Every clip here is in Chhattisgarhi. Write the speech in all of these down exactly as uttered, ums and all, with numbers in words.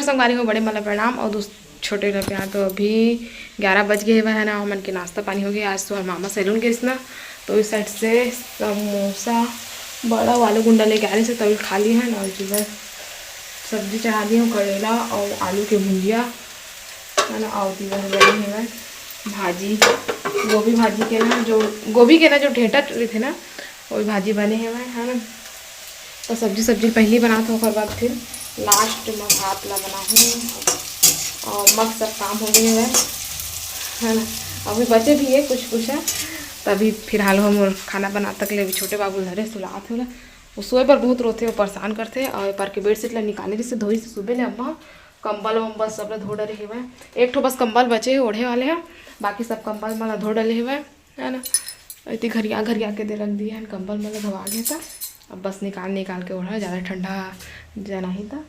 संगवारी हो, बड़े मन ला प्रणाम और दोस्त छोटे ला प्यार। तो अभी ग्यारह बज गए हवय, है ना, हमन के नाश्ता पानी हो गया। आज तो हर मामा सैलून गेस ना, तो इस साइड से समोसा, बड़ा आलू गुंडा लेके आ रहे से, तभी खा ली है ना। और इधर सब्जी चढ़ा दी हूँ, करेला और आलू के भुंजिया, है ना। और इधर बनी हवय भाजी, गोभी भाजी के ना, जो गोभी के ना जो ढेंटा रहिथे ना, वो भाजी बने हवय, है ना। तो सब्जी, सब्जी पहली बनात हूँ, ओकर बाद फिर लास्ट में भात ला बनाहूँ। और मस्त सब काम हो गए हवय, है ना। अभी बचे भी है कुछ कुछ है, तभी फिलहाल हम और खाना बना तक ले। अभी छोटे बाबू धरे सुलात हो, वो सोए बर बहुत रोथे, वो परेशान करथे। और ए पार के बेडशीट ला निकाले रहिसे, धोई से सुबह ले अम्मा, कंबल वम्बल सब ला धो डरे हवय। एक ठो बस कंबल बचे हे ओढ़े वाले ह, बाकी सब कंबल मन ला धो डले हवय, है ना। इति घरिया घरिया के दे रख दिए हन, कंबल मन ला धोवा गे त अब बस निकाल निकाल के ओढ़ा, ज़्यादा ठंडा जना ही त।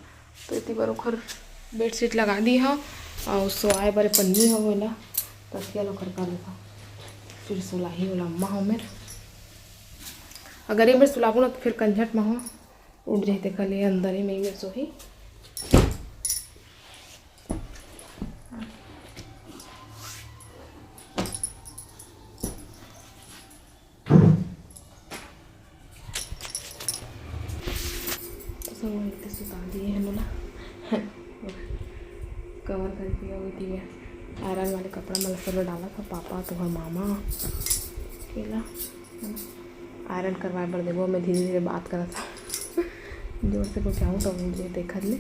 तो इति बर ओखर बेडशीट लगा दी ह, और सोआए बर पन्नी ह, ओला तकिया ल ओखर कर लेता, फिर सोलाही ओला अम्मा ह मेर। अगर ये मेर सुलाबो ना तो फिर कंझट म हो उठ जाही, तेकर ले अंदर ही में, में सोही। संगवारी ते सुता दिए हैं ना, कवर करके अउ दिए। आयरन वाले कपड़ा मन ला सब डाला था, पापा, तुम्हार मामा, केला। आयरन करवाए बर देबो, मैं धीरे धीरे बात करत हूँ। जोर से कुछ आऊँ तो मुझे देखत ले।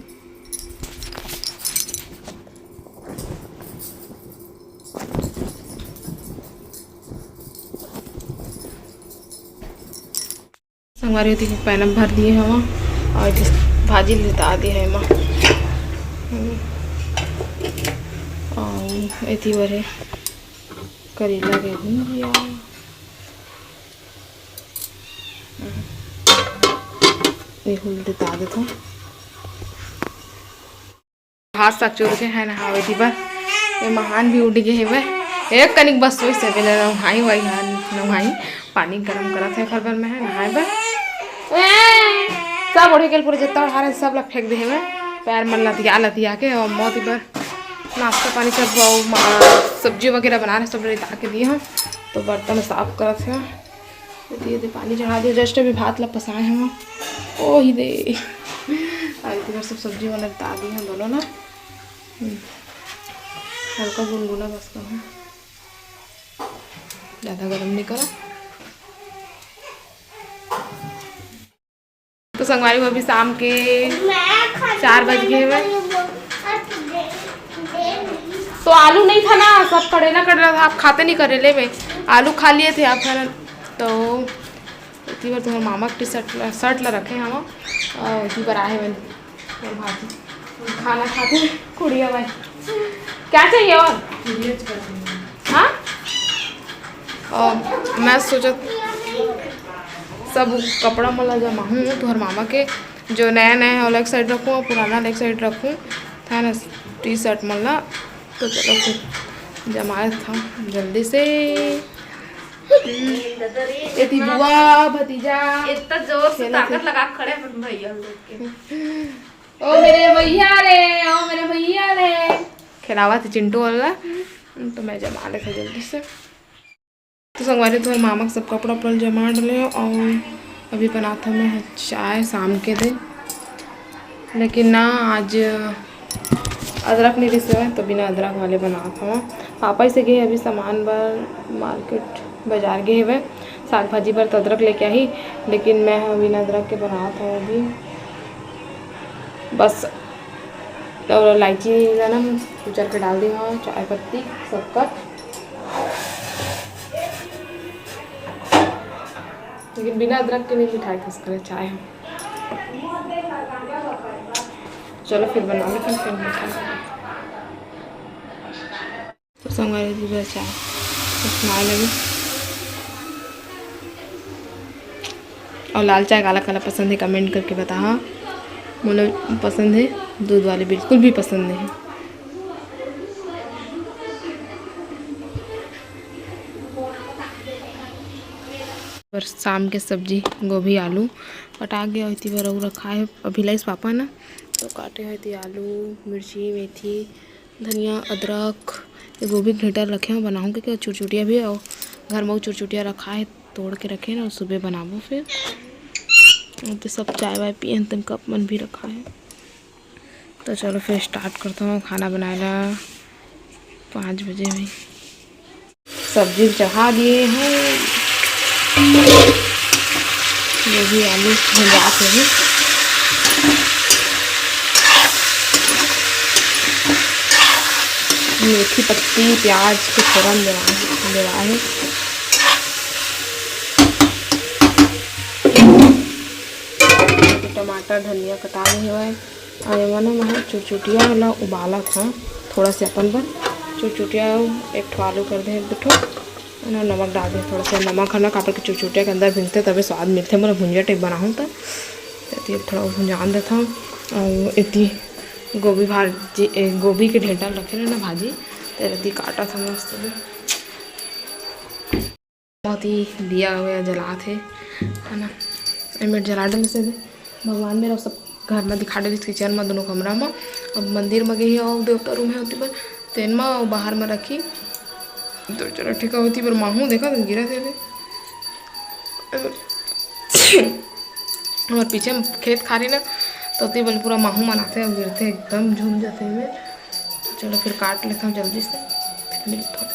संगवारी होती पैनम भर दिए हवा और भाजी लिता दिए है माँ। और एती बरे करेला के भुंजिया। एहू ल देता देथों। हाथ साक चोर के है नहावे दी बर। ये महान भी उड़ गए हेवय। एक कनिक बस सोई से बेले नहाई वाई हान नहाई। पानी गरम करत है घर बर में है नहाए बर। ए, सब ओढ़े गेल पूरा जत्ता ओढ़ा रहे सब ला फेंक दे हेवय। पैर मन लतिया लतिया के और मौत बर नाश्ता पानी सब और मा-, सब्जी वगैरह बना रहे सब रिता के दिए हम। तो बर्तन साफ करत है। ये दे पानी चढ़ा दिया, जस्ट अभी भात ला पसाए हूँ। ओ ही दे। अभी इधर सब सब्जी वाला उतार दिए हैं दोनों ना। हम्म। हल्का गुनगुना बस का है, ज़्यादा गर्म नहीं करा। तो संगवारी हो, अभी शाम के चार बज गए हवय। तो आलू नहीं था ना, सब करेला करेला था, आप खाते नहीं करेले में। आलू खा लिए थे आप, है ना? तो इतनी बार तुम्हारे मामा के टी शर्ट ला, शर्ट ला रखे हैं हम, और इतनी बार आए हैं और भाजी खाना खाते हैं, कुड़िया भाई। क्या चाहिए और? हाँ? और मैं सोचत सब कपड़ा मन ला जमाहूँ तुहर मामा के, जो नया नया है, ओला एक साइड रखूँ और पुराना ला एक साइड रखूँ, है ना, टी शर्ट मन ला। तो चलो फिर जमाए था जल्दी से। हम्म, एती बुआ, भतीजा। इतना जोर से खेलत ताकत है। लगा के खड़े अपन भैया लोग के। ओ मेरे भैया रे, ओ मेरे भैया रे। खेलावत है चिंटू वाला। तो मैं जमा लेते जल्दी से। तो संगवारी, तुम्हारे मामा के सब कपड़ा उपड़ा जमा डले हो और अभी बनात हूँ मैं चाय शाम के दे। लेकिन ना, आज अदरक नहीं रिसे हुए, तो बिना अदरक वाले बनात हूँ। पापा इसे गए अभी सामान बर मार्केट, बाजार गए हुए साग भाजी बर, तो अदरक लेके आई। लेकिन मैं ह बिना अदरक के बनात हूँ अभी। बस और इलायची ला ना कुचर के डाल दी हूँ, चाय पत्ती, शक्कर। लेकिन बिना अदरक के नहीं मिठाई खस करे चाय हम। चलो फिर बना लेते हैं, फिर मिठाई। तो संगवारी जी, बस चाय बनाए लगी। और लाल चाय काला काला पसंद है, कमेंट करके बताहा। मोला पसंद है, दूध वाले बिल्कुल भी पसंद नहीं है। पर शाम के सब्जी गोभी आलू कटा गया होती बर अउ रखा है। अभी लाइस पापा ना, तो काटे हे एती आलू, मिर्ची, मेथी, धनिया, अदरक, ये गोभी के घेंटा रखे हंव, बनाहूं के चुरचुटिया भी, अउ घर में चुरचुटिया रखा हे, तोड़ के रखे हंव, सुबह बनाबो फिर। अउ तो सब चाय वाय पिए हन, तेन कप मन भी रखा हे। तो चलो फिर start करता हूँ खाना बनाए ला। पाँच बजे में सब्जी चढ़ा दिए हैं, ये भी आलू भुंजात होही। मेथी पत्ती, प्याज के फोरन देवा, देवा है। टमाटर, धनिया कटा गे हवय। अउ एमा ना मैं चुरचुटिया ला उबालत हंव, थोड़ा से अपन बर चुरचुटिया, एक ठो आलू कर दे, एक दू ठो, अउ नमक डाल दे थोड़ा सा। नमक ह ना काबर के चुरचुटिया के अंदर भिंजथे, तबे स्वाद मिलथे। मोला भुंजिया type बनाहूं त एती थोड़ा भुंजान देथंव। अउ एती गोभी भाजी, ए, गोभी के घेंटा रखे रहे ना भाजी, तेला एती काटत हंव मस्त से। बहुत ही दिया वया जलात हे, है ना। एमेर जला डलिस हे भगवान मेर, सब घर में दिखा डलिस, kitchen में, दोनों कमरा में। अब मंदिर में गे हे अउ देवता room हे ओती बर, तेन में अउ बाहर में रखी। तो चलो ठीक है, ओती बर माहूं देखा तो गिरा थे। हमर पीछे में खेत खार हे ना, तो ओती बर पूरा माहूं मन आथे अउ गिरथे, एकदम झूम जाथे में। चलो फिर काट लेता हूँ जल्दी से, फिर मिलता हूँ।